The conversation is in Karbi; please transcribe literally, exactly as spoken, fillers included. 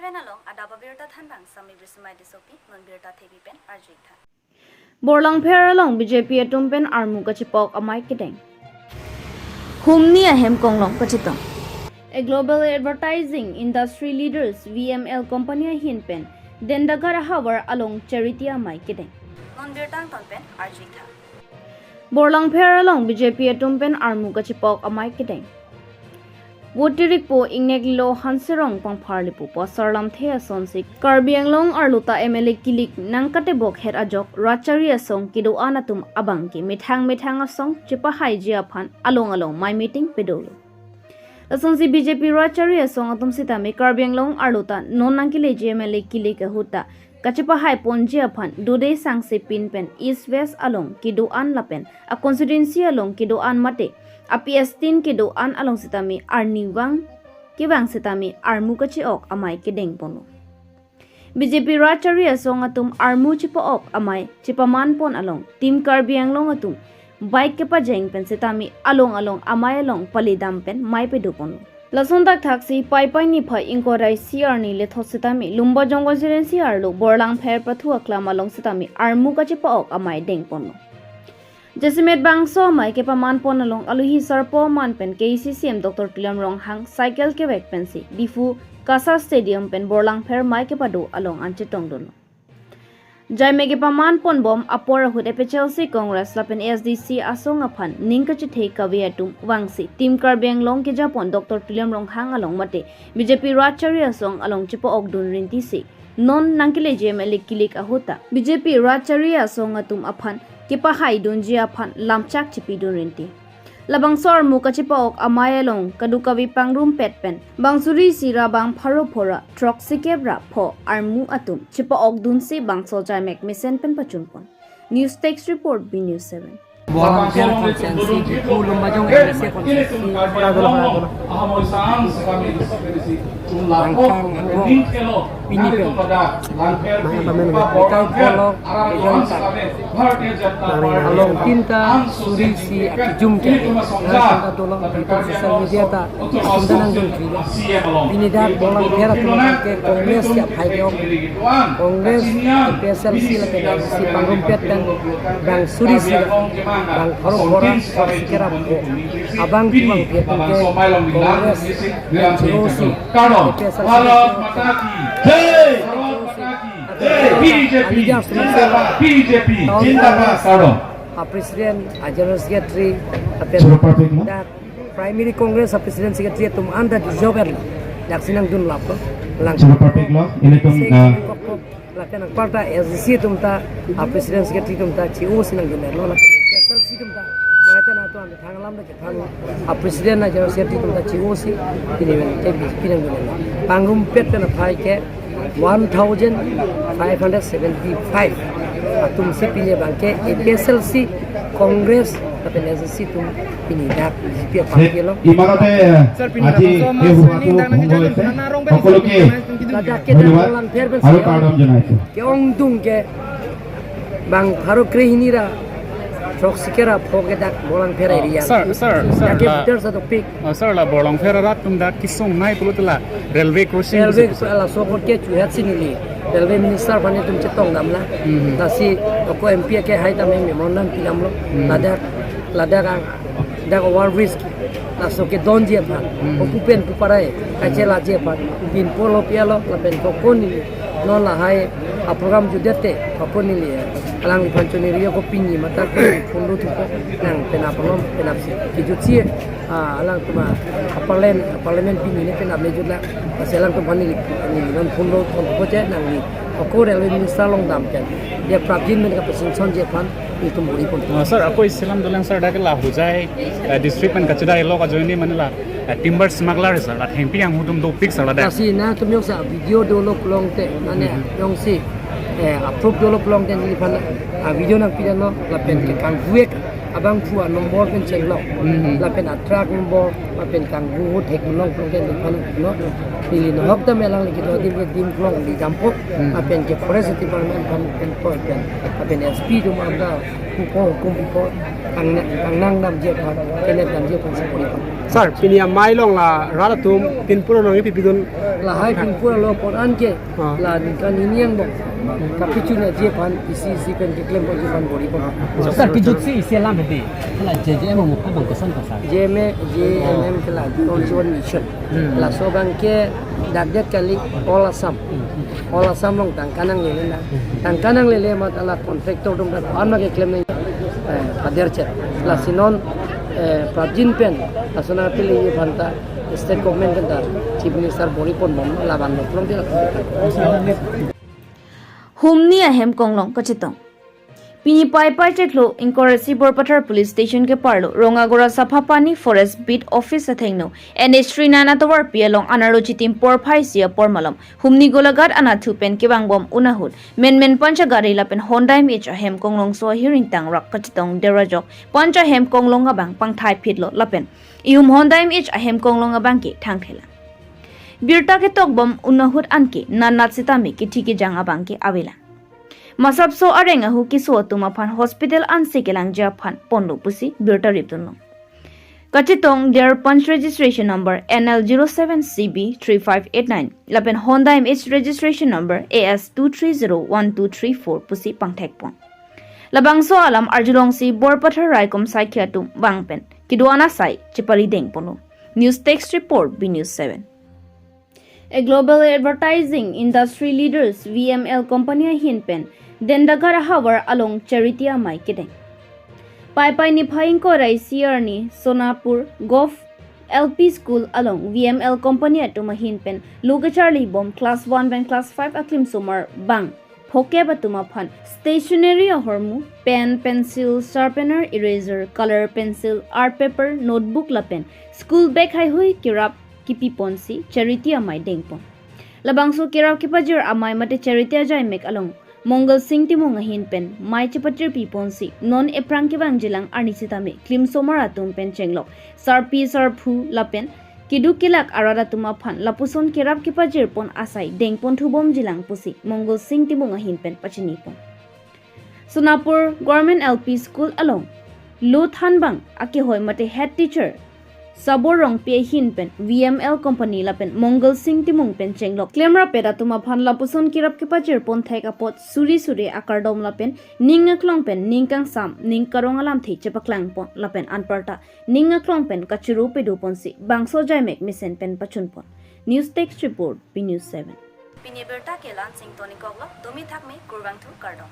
Along adap abirta thanbang Sami Brisimai Tissopi, non birta thepi pen arju-ik tha. Borlangpher along B J P atum pen armu kachepa-ok amei kedeng. Humni ahem konglong kachetong. A global advertising industry leaders V M L company ahin pen Dendagat ahavar along charity amei kedeng. Non birta angton pen arju-ik tha. Borlangpher along B J P atum pen armu kachepa-ok amei kedeng. Vote tirikpo ingnek lo Hanserong Pangpharlipo pu asar lamthe asonsi Karbi Anglong arlo ta M L A kilik nangkatebok het ajok Rachari Asong kedo-an atum abangke methang methang asong chepahaiji aphan along along mei meeting pedolo. Lasonsi B J P Rachari Asong atum sitame Karbi Anglong arlo ta non nangkeleji M L A kilik ahut ta kachepahai ponji aphan dode sangse pin pen East West along kedo-an lapen a constituency along kedo-an mate a P S tin kedo-an along sitame arnivang kevang sitame armu kache-ok amei kedeng ponlo. B J P Rachari Asong atum armu chepa-ok amei chepaman pon along Team Karbi Anglong atum bike kepajeng pen sitame along along amei along palidam pen mei pedo ponlo. Lason thakthak si Paipai niphai ingkoi ra isi arni lethot sitame Lumbajong constituency arlo Borlangpher pathu aklam along sitame armu kachepa-ok amei deng ponlo. Jasemet bangso amei kepaman pon along aluhi sarpo aman pen K A A C C M Doctor Tuliram Ronghang cycle kevek pensi Diphu Kasa Stadium pen Borlangpher mei kepado along an chetong dunlo. Jaime kepaman ponbom apor ahut A P H L C Congress lapen A S D C asong aphan ning kachethe kave atum vangsi Team Karbi Anglong kejapon Doctor Tuliram Ronghang along mate B J P Rachari Asong along chepa-ok dun rintisi non nangkeleji M L A kilik ahut ta B J P Rachari Asong atum aphan kepahai dunji aphan lamchak chepi dun rinti. Labangso armu kachepa-ok amei along kadokave pangrumpet pen bang suri isi ra bang pharo pho ra throksikep ra pho armu atum chepa-ok dunsi bangso jaimek mesen pen pachun pon. News Desk Report, B News seven. Borlangpher constituency, Diphu Lumbajong M L A constituency, Langkang Angbong, pini pen, Langkang Angbong, Langkang Angbong, Langkang Angbong, along tinta suri isi akijum ke, nang tinta tolong, di social media ta atum ta nangdun kri. Pini dak Borlangpher atum ke Congress ke aphai ke-ok. Congress, A P H L C lapen A S D C pangrumpet pen bang suri isi ra, bang pharo pho ra, throksikep ra pho. Abang tu bang pia ke Congress, A P H L C, Bharat Mata ki jai. B J P zindabad, B J P zindabad, kardom. A President, a General Secretary, a Pen, Choro parpik lo? Dak Primary Congress a President Secretary atum anta dijoker. Dak si nangdun lap lo. Lang. Choro parpik lo? Ilitum, Sek, ah, kok, kok. Lapen anparta A S D C atum ta, a President Secretary atum ta, chi o si nangdun lo. Lapen A S D C atum ta, mata na atum thang alam dak thang. A President na General Secretary atum ta chi o si, pini pen ke B J P nangdun lo. Pangrumpet pen aphai ke one thousand five hundred seventy-five atum si pini abang ke A P H L C, Congress, lapen A S D C atum pini dak B J P aphan ke lo. ইমানতে, Sir, pini আজি laso এই সভাটো আৰম্ভ হৈছে। সকলোকে Ladak ke ধন্যবাদ Borlangpher pen আৰু si kardom জনাইছো। Ke-ongdung ke bang pharo krehini ra throksikep ra pho ke dak Borlangpher area. Sir, sir, sir, Dak ke la bitter sa topik. Oh, sir, la Borlangpher arat atum dak kesung nai pulote la railway crossing Railway kusi. Laso apot ke chuhet si neli Railway Minister aphan netum chetong damlo. Mhm. Lasi ako M P ke hai tame memorandum pi damlo. Mhm. Ladak, ladak ang, dak over bridge laso kedonji aphan. Mhm. Opu pen pu parai kachelangji aphan. Pinpo lo pia lo lapen kokon neli non lahai a program jutdet te, kokon neli alangliphan choneri ako pini mata ke phone lo thupo nang penap alom penap si. Kejut si, ah, alangtum a parliament, parliament pini ne penap le jutlo. Lasi alangtum aphan neli, neli non phone lo phone ko che nangli ako Railway Minister along dam pen, dia prapjin men ka presentation ji aphan nelitum bor-i pon. Ah, sir, ako isi alam dolang sir, dak la Hojai, eh, district pen kachedai lo kajoine mane la, eh, timber smuggler sir, la thengpi ahut atum dopik sir la dak. Lasi nangtum jongsi video dolo pulote, mane Mhm. jongsi, eh, approve dolo pulote neliphan, ah, video nangpi damlo, lapen ke kangvuek abangphu a number pen chenglok. Mhm. Lapen a truck number, lapen kangvu ahut theklong pulote neliphan lo. Neli nahok ta melang lagi do dim ke dim klong di dampo. Mhm. Lapen ke forest department aphan pen poi pen. Lapen S P atum anta pupo hukum pupo. Ang, ang nang damji aphan, kene damji aphan si bor-i pon. Sir, pini amei along la rat atum pinpur along ipi pidun Lahai pingpur alo pon anke, ah, la ningkan hini angbong kapachun aji aphan isi isi pen keklem aji aphan bor-i pon. Sir, kejut si isi alam hedi. Hala J J M mo abang koson pasal. J M A, J M M ke la Jal Jeevan Mission. Hmm. Laso abang ke dak det kali all Assam. Hmm. All Assam along tangka nanglele na. Hmm. Tangka nanglele amat hala contractor atum dak an ma keklem nang, eh, pader chet. Lasi non, eh, prapjin pen, laso nangpili aphan ta state government pen ta Chief Minister bor-i pon bom labang lo prong dia. Humni ahem konglong kachetong. Pini Paipai chiklo ingkoi ra isi Borpathar Police Station keparlo Rongagora Saphapani Forest Beat Office athengno N H three nine atovarpi along anerlo chitim porphai isi apor malom Humni Golaghat anatthu pen kevangbom un ahut menmen pancha gari lapen Honda M H ahem konglongso ahir ingtang rak kachetong der ajok pancha ahem konglong abang pangthai phitlo lapen ihum Honda M H ahem konglong abang ke thangthela. Birta ketokbom un ahut anke nanat sitame kithi kejang abang ke avelang. Masapso areng ahu keso atum aphan hospital ansi kelangji aphan ponlo pusi birta ripdunlo. Kachetong der Punch registration number N L zero seven C B three five eight nine lapen Honda M H registration number A S two three zero one two three four pusi pangthekpon. Labangso alam arjulongsi Borpathar raikom saikhi atum vang pen kedo-an asai chepali dengponlo. News Desk Report, B News seven. A Global Advertising Industry Leaders V M L Company ahin pen Dendaghat ahavar along charity amei kedeng. Paipai niphai ingkoi ra isi arni Sonapur Govt L P School along V M L Company atum ahin pen lo kecharlibom class one pen class five aklimsomar bang phokep atum aphan stationery ahormu, pen, pencil, sharpener, eraser, color pencil, art paper, notebook lapen school bag haihui kerap kipiponsi charity amei dengpon. Labangso kerap kepajir amei mate charity ajaimek along Mongal Sing Timung ahin pen mei chepatirpiponsi non ephrang kevangjilang arni sitame klimsomar atum pen chenglok sarpi sarpo lapen keduk kelak arat atum aphan lapuson kerap kepajirpon asai dengponthubomjilang pusi Mongal Sing Timung ahin pen pachinipon. Sonapur Government L P School along lo thanbang akehoi mate head teacher Sabor Rongpi ahin pen V M L Company lapen Mongal Sing Timung pen chenglok klemrap-et atum aphan lapuson kerap kepajirpon thek apot suri suri akardom lapen ning aklong pen ning kangsam ning karong alamthe chepaklangpon lapen anparta ning aklong pen kachoro pedoponsi bangso ajaimek mesen pen pachunpon. News Desk Report, B News seven. Pini birta ke la-an si ingtonikoklo, domi thakme, kurvangthu, kardom.